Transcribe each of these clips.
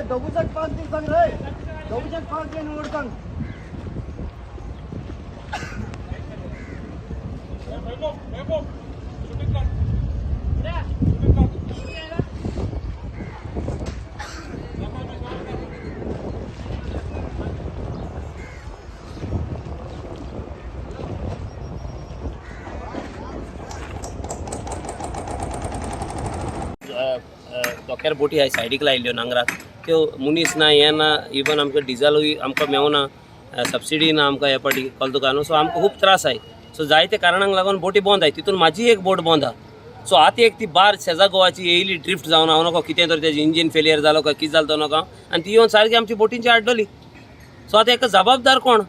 दोगुचाक 5 दिन सांग रे, दोगुचाक 5 दिन ओड सांग. धोक्यार बोटी आहाय, सायडीक लायिल्ल्यो नांगराक. त्यो मनीस ना, हें ना, इवन आमकां डिजलूय आमकां मेवना, सबसिडी ना आमकां ह्या पाटी कळ्ळें तुका न्हू. सो आमकां खूब त्रास आहाय. सो जायते कारणांक लागून बोटी बंद आहाय. तितून म्हाजी एक बोट बंद आहा. सो आतां एक ती बार शेजा गोवाची येयली, ड्रिफ्ट जावन, हांव नको कितें तर तेजें इंजीन फेलियर जालो काय कितें जालें तो नको, आनी ती येवन सारकी आमची बोटींची आड्डली. सो आतां हेका जबाबदार कोण?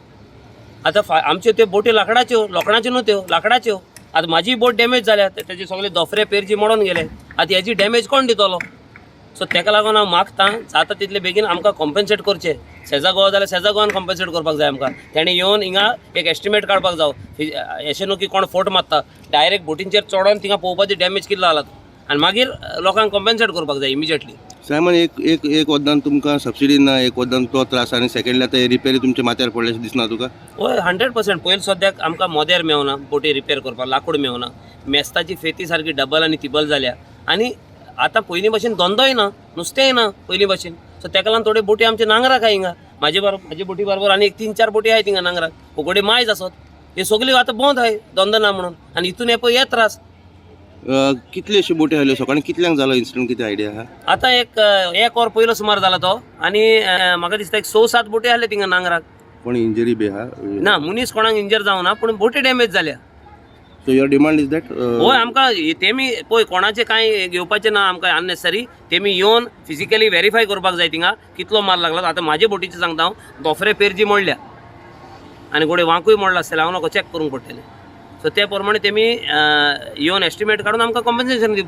आतां आमच्यो त्यो बोटी लांकडाच्यो, लोखणाच्यो न्हू त्यो, लांकडाच्यो. आतां म्हाजी बोट डॅमेज जाल्या, तेजे सगळे दोफरे पेरजी मोडून गेले. आतां हेजी डॅमेज कोण दितलो? सो तेका लागून हांव मागता, जाता तितले बेगीन आमकां कॉम्पन्सेट करचें. सेजा गोवा जाल्यार सेजा गोवान कॉम्पन्सेट करपाक जाय आमकां. तेणें येवन हिंगा एक एस्टिमेट काडपाक जावो. अशें न्हू की कोण फोट मारता, डायरेक्ट बोटींचेर चडोन थिंगा पळोवपाची डॅमेज कितलो जाला तो, आनी मागीर लोकांक कॉम्पन्सेट करपाक जाय इमिजिएटली. सायमन, एक एक एक वद्दान तुमकां सबसिडी ना, एक वद्दान तो त्रास, आनी सेकंडली आतां रिपेरी तुमच्या माथ्यार पडले अशें दिसना तुका? हय, 100%. पयलीं सद्याक आमकां मोदेर मेवना, बोटी रिपेर करपाक लाकूड मेवना, मेस्ताची फेती सारकी डबल आनी तिबल जाल्या, आनी आतां पयलीं भशेन धंदोय ना, नुस्तेंय ना पयलीं भशेन. सो तेका लागून थोड्यो बोटी आमचे नांगराक आहा हिंगा. म्हाजे बरोबर, म्हाजे बोटी बरोबर आनी एक 3-4 बोटी आहाय थिंगा नांगराक. कुकडे मायज आसत, हे सगल्यो आतां बंद आहाय, धंदो ना म्हणून, आनी हितून हे पळय हे त्रास. कितल्यो अश्यो बोटी आयल्यो? सकाळी कितल्यांक जालो इन्सिडंट, कितें आयडिया आहा? आतां एक एक वर पयलो सुमार जाला तो, आनी म्हाका दिसता एक 6-7 बोटी आहले थिंगा नांगराक. कोण इंजरी बी आहा? ना, मनीस कोणाक इंजर जावना, पूण बोटी डॅमेज जाल्या. So your demand is that हय, आमकां तेमी पळय कोणाचें कांय घेवपाचें ना आमकां अननेसेसरी. तेमी येवन फिजिकली वेरीफाय करपाक जाय थिंगा कितलो माल लागला. आतां म्हाजे बोटीचें सांगता हांव, दोफरे पेरजी मोडल्या आनी गोडे वांकूय मोडला आसतलें, हांव नाका, चॅक करूंक पडटलें. सो ते प्रमाणे तेमी येवन एस्टिमेट काडून आमकां कॉम्पन्सेशन दिवपाक.